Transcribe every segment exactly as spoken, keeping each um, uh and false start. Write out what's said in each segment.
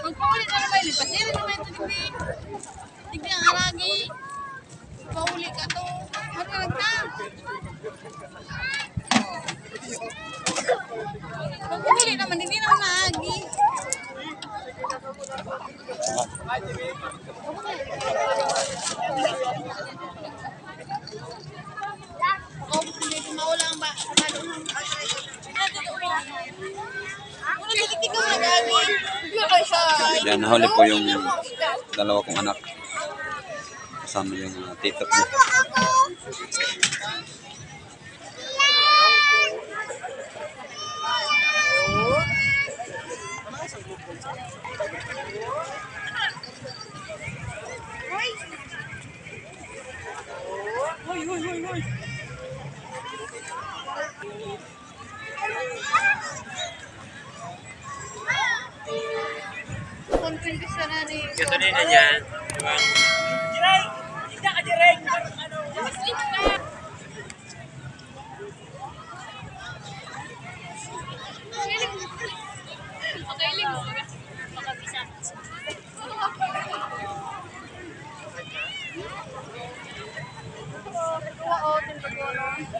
Magpauli na naman, lipas. Dili naman ito, digdi. Digdi ang aragi. Pauli ka to. Ano na lang ka? Pauli naman, hindi naman maagi. Yan, nahuli po yung dalawa kong anak. Kasama yung, ah, tito ko. Ito na yun dyan. Diba?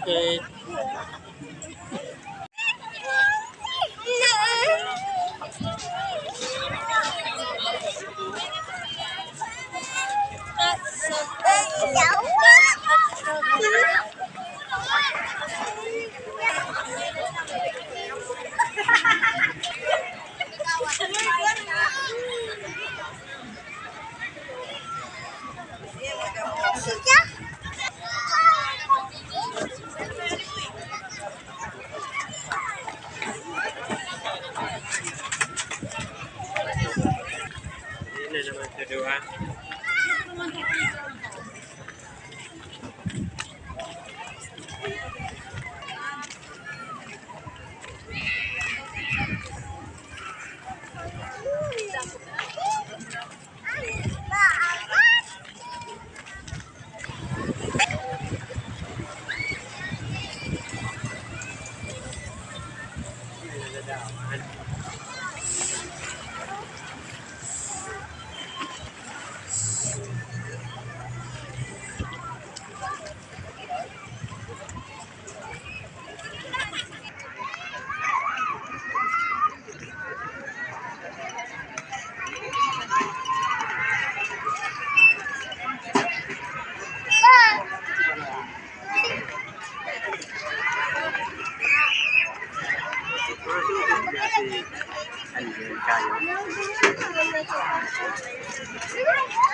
Okay. Hindi na naman ito, duha.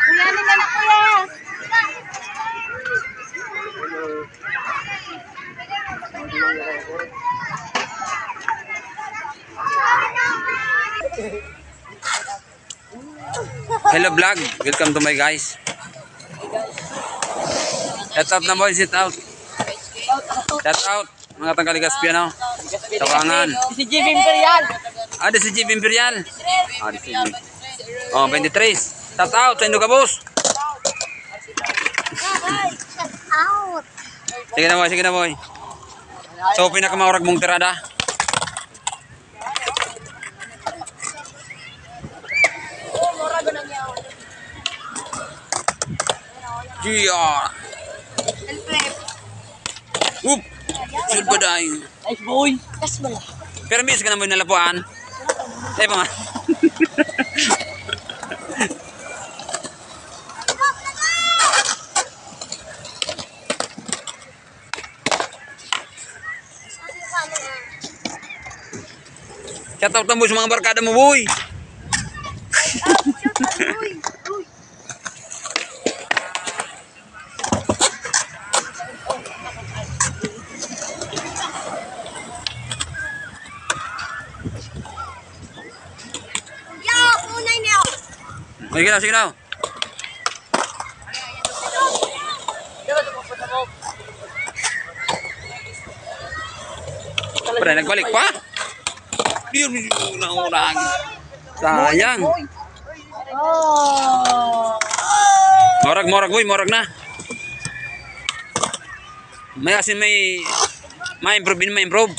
Ulan na, kuya. Hello vlog, welcome to my guys. Shout out na boy, shout out. Shout out mga tangga Legazpi, no? Tabangan. Si Jim Imperial. Ah, di si Jim Imperial. Ah, di si Jim. Oh, twenty-three. Shout out sa inyo, kabos. Shout out. Sige na boy, sige na boy. So, pinakamaurag mong tirada. Gia. Up. Shoot ba, day? Nice boy. Kas bala. Pero miss ka naman nalapuan. Eh, mga. Shout out na mo sa mga barkada mo, boy. Sige na, sige na. Pre, nagbalik pa? Di, di, di, naurag. Sayang. Oh. Morag, morag, boy, morag na. May asin, may, may improve din, may improve.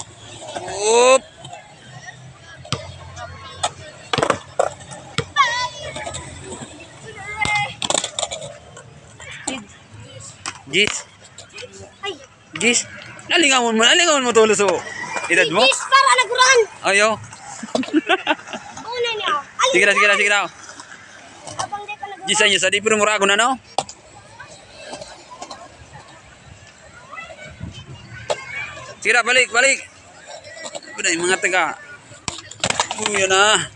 Oop. Jis. Jis. Nalingawan mo, nalingawan mo tulos, oh. Edad mo? Jis, para naguran. Ayo. Una niya. Sige na, sige na, sige na. Abang di pa naguran. Jis anyos, adi, pero murago na, no? Sige na, balik, balik. Ano yung mga taga? Uy, yun na.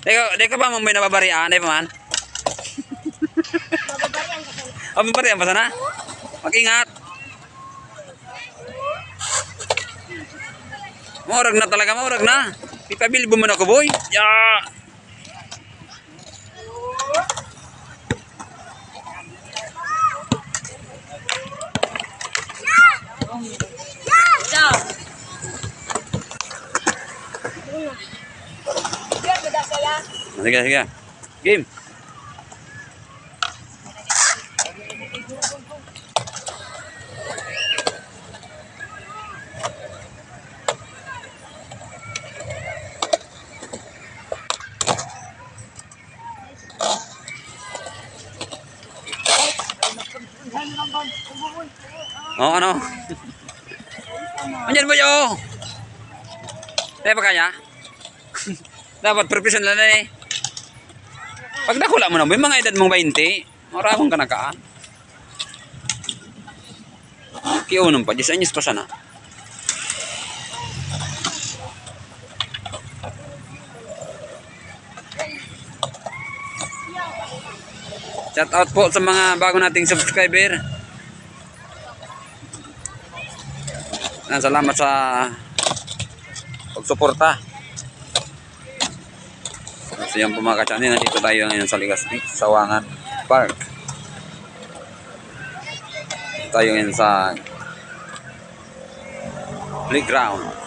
Di ka, di ka pa man may nababarian? Di pa man? Mababarian ka sana. Ah, mababarian pa sana? Mag-ingat. Maurag na talaga, maurag na. Ipabilbo mo na ko, boy. Ya. Sige, sige. Game. Oh, ano? Anyan mo yun? Tayo pa kaya? Dapat professional na eh. Pag dakula mo na, may mga edad mong baynte, maraming ka na kaan. Kiunom pa, diyes anyos pa sana. Shout out po sa mga bago nating subscriber. Ah, salamat sa pagsuporta. So, yan po, mga ka-channel, nandito tayo ngayon sa Legazpi, Sawangan Park. Tayo ngayon sa playground.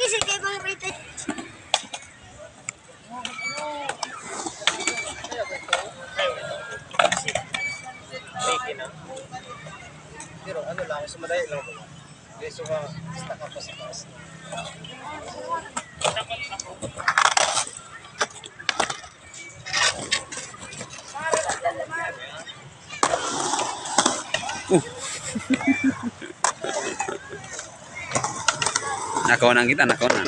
Kasi kay bang rated. Pero ano lang, sa madali lang. Hindi, so, ah, basta ka pa sa taas. Uh. Nakonan kita, nakonan.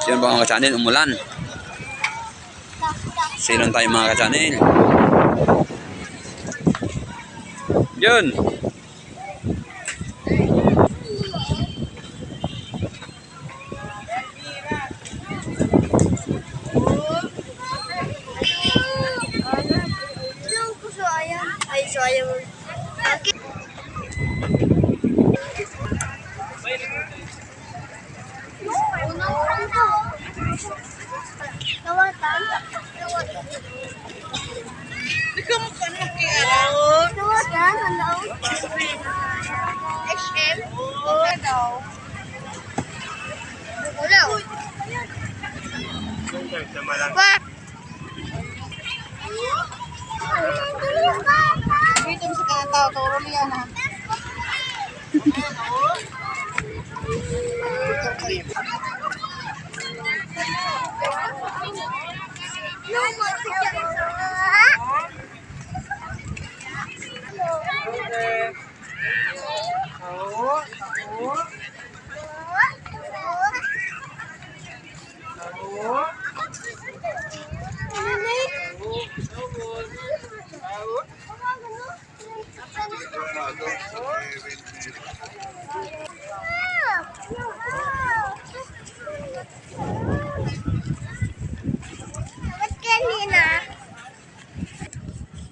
Yun, mga ka-channel, umulan. Silong tayo, mga ka-channel. Yun. Ay, so ayaw. Kawatan. Ikaw mo pa nang kiaraw. Kawatan, ano? H M? Ano daw? Wala. Pa! Dito sa kanang tao, turo niya na.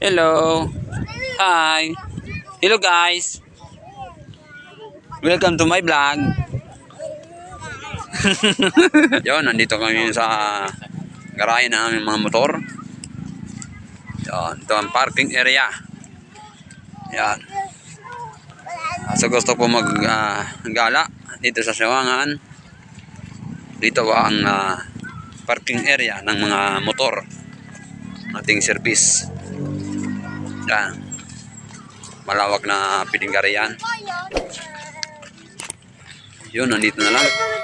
Hello. Hi. Hello, guys. Welcome to my vlog. Yun, nandito kami sa garahe ng aming mga motor. Yun, ito ang parking area. Yan. Ah, so gusto po mag, ah, gala dito sa Siwangan. Dito ang, ah, parking area ng mga motor. Ating service. Yan. Malawak na piling garahe yan. Yun, nandito na lang.